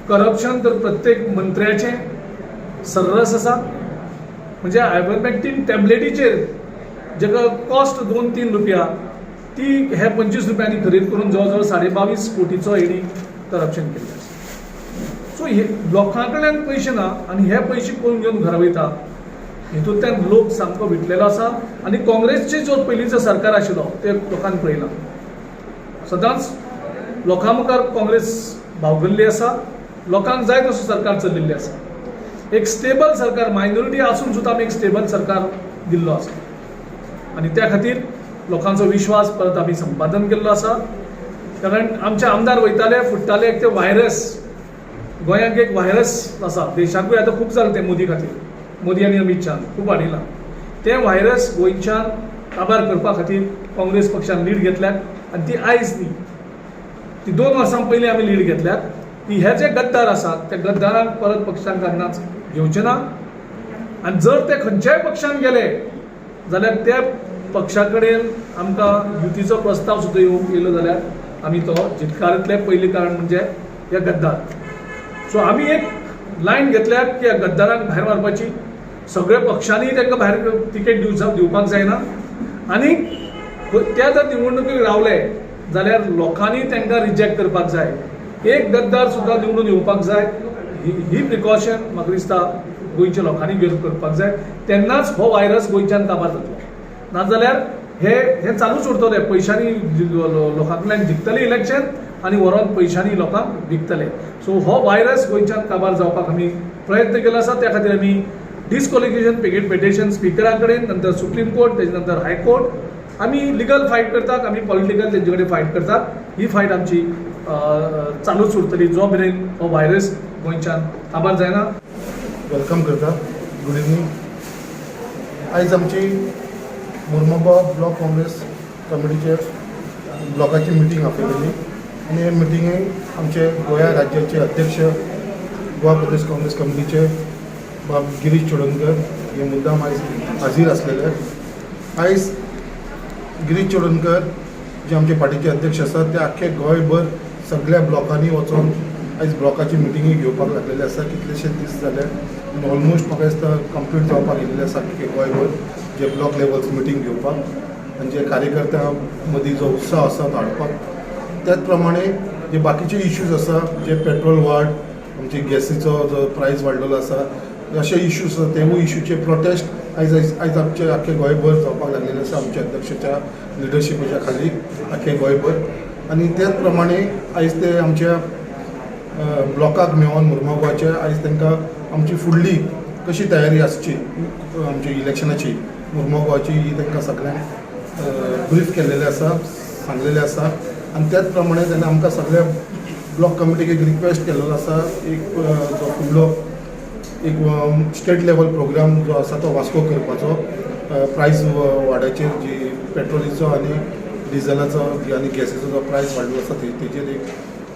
Corruption तर प्रत्येक मंत्र्याचें सर्रास आसा. म्हणजे आयवरमॅक्टीन टॅबलेटीचेर जेका कॉस्ट 2-3 रुपया, ती हे 25 रुपयांनी खरेद करून जवळ जवळ 22.5 कोटीचो हेणी करप्शन केल्लें आसा. सो हे लोकां कडल्यान पयशे ना आनी हे पयशे कोण घेवन घरा वयता? हितूंतल्यान लोक सामको विटलेलो आसा. आनी काँग्रेसचे जो पयलींचो सरकार आशिल्लो ते लोकांनी पळयलां. सदांच लोकां मुखार काँग्रेस बावगल्ली आसा. लोकांक जाय तसो सरकार चलिल्लें आसा. एक स्टेबल सरकार, मायनॉरिटी आसून सुद्दां आमी एक स्टेबल सरकार दिल्लो आसा आनी त्या खातीर लोकांचो विश्वास परत आमी संपादन केल्लो आसा. कारण आमचे आमदार वयताले, फुट्टाले. एक ते व्हायरस, गोंयांक एक व्हायरस आसा, देशाकूय आतां खूब जालें तें मोदी खातीर. मोदी आनी अमीत शाहान खूब वाडयलां तें व्हायरस. गोंयच्यान काबार करपा खातीर काँग्रेस पक्षान लीड घेतल्यात आनी ती आयज न्ही, ती 2 वर्सां पयलीं आमी लीड घेतल्यात की हे जे गद्दार आसात, त्या गद्दारांक परत पक्षान केन्नाच घेवचे ना. आनी जर ते खंयच्याय पक्षान गेले जाल्यार त्या पक्षा कडेन आमकां युतीचो प्रस्ताव सुद्दां येवंक येयलो जाल्यार आमी तो झिटकारतले. पयलीं कारण म्हणजे हे गद्दार. सो आमी एक लायन घेतल्या की ह्या गद्दारांक भायर मारपाची. सगळ्या पक्षांनी तांकां भायर तिकेट दिवपाक जायना आनी ते जर निवडणुकीक रावले जाल्यार लोकांनी तांकां रिजेक्ट करपाक जाय. एक गद्दार सुद्दां निवडून येवपाक जाय, ही ही प्रिकॉशन म्हाका दिसता गोंयच्या लोकांनी घेवन करपाक जाय. तेन्नाच हो व्हायरस गोंयच्यान काबार जातलो. नाजाल्यार हे हे चालूच उरतले. पयशांनी लोकां कडल्यान जिखतले इलेक्शन आनी व्हरोन पयशांनी लोकांक विकतले. सो हो व्हायरस गोंयच्यान काबार जावपाक आमी प्रयत्न केलो आसा. त्या खातीर आमी डिस्क्वॉलिफिकेशन पेटिशन स्पिकरा कडेन, नंतर सुप्रीम कोर्ट, तेजे नंतर हायकोर्ट, आमी लिगल फायट करतात. आमी पॉलिटिकल तेंचे कडेन फायट करतात. ही फायट आमची चालूच उरतली जो मेरेन हो व्हायरस गोंयच्यान काबार जायना. Welcome करता. Good evening. आयज आमची मुर्मुगांव ब्लॉक काँग्रेस कमिटीचे ब्लॉकाची मिटींग आपयलेली आनी हे मिटिंगेक आमचे गोंया राज्याचे अध्यक्ष, गोवा प्रदेश काँग्रेस कमिटीचे बाब गिरीश चोडणकर हे मुद्दाम आयज हाजीर आसलेले. आयज गिरीश चोडणकर जे आमचे पार्टीचे अध्यक्ष आसात, ते आख्खे गोंयभर सगळ्या ब्लॉकांनी वचोन आयज ब्लॉकाची मिटिंगी घेवपाक लागलेले आसा. कितलेशे दीस जाले आनी ऑलमोस्ट म्हाका दिसता कंप्लीट जावपाक येयल्ले आसा आख्खे गोंयभर जे ब्लॉक लेवल्स मिटींग घेवपाक आनी जे कार्यकर्त्यां मदीं जो उत्साह आसा तो हाडपाक. त्याच प्रमाणे जे बाकीचे इश्यूज आसा, जे पेट्रोल वाड, आमचे गॅसीचो जो प्रायस वाडलेलो आसा, अशे इश्यूज आसा, तेवूय इश्यूचे प्रोटेस्ट आयज आयज आयज आमचे आख्खे गोंयभर जावपाक लागलेले आसा आमच्या अध्यक्षाच्या लिडरशिपाच्या खाली आख्खे गोंयभर. आनी त्याच प्रमाणे आयज ते आमच्या ब्लॉकाक मेळोन मुर्मुगांवचे आयज तांकां आमची फुडली कशी तयारी आसची आमची इलेक्शनाची मुर्मुगांवची, ही तांकां सगळ्यांक ब्रीफ केल्लेलें आसा, सांगलेलें आसा. आनी त्याच प्रमाणे ताणें आमकां सगळ्या ब्लॉक कमिटीक एक रिक्वेस्ट केल्लो आसा, एक जो फुडलो एक स्टेट लेवल प्रोग्राम जो आसा तो वास्को करपाचो, प्रायस वाडाचेर, जी पेट्रोलीचो आनी डिझलाचो आनी गॅसीचो जो प्रायस वाडलो आसा, तेजेर एक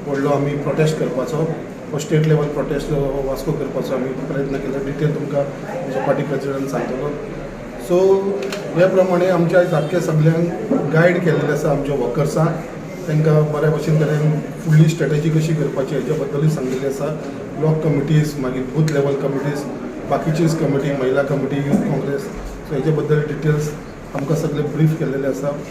व्हडलो आमी प्रोटेस्ट करपाचो. हो स्टेट लेवल प्रोटेस्ट वास्को करपाचो आमी प्रयत्न केला. डिटेल तुमकां आमचो पार्टी प्रेसिडंट सांगतलो. सो हे प्रमाणे आमच्या आयज आख्ख्या सगल्यांक गायड केल्लें आसा. आमच्या वर्कर्सांक तांकां बऱ्या भशेन तरेन फुडली स्ट्रेटजी कशी करपाची हेच्या बद्दलूय सांगिल्लें आसा. ब्लॉक कमिटीज, मागीर बूथ लेवल कमिटीज, बाकीचीच कमिटी, महिला कमिटी, यूथ काँग्रेस, सो हेच्या बद्दल डिटेल्स आमकां सगळे ब्रीफ केल्लेले आसा.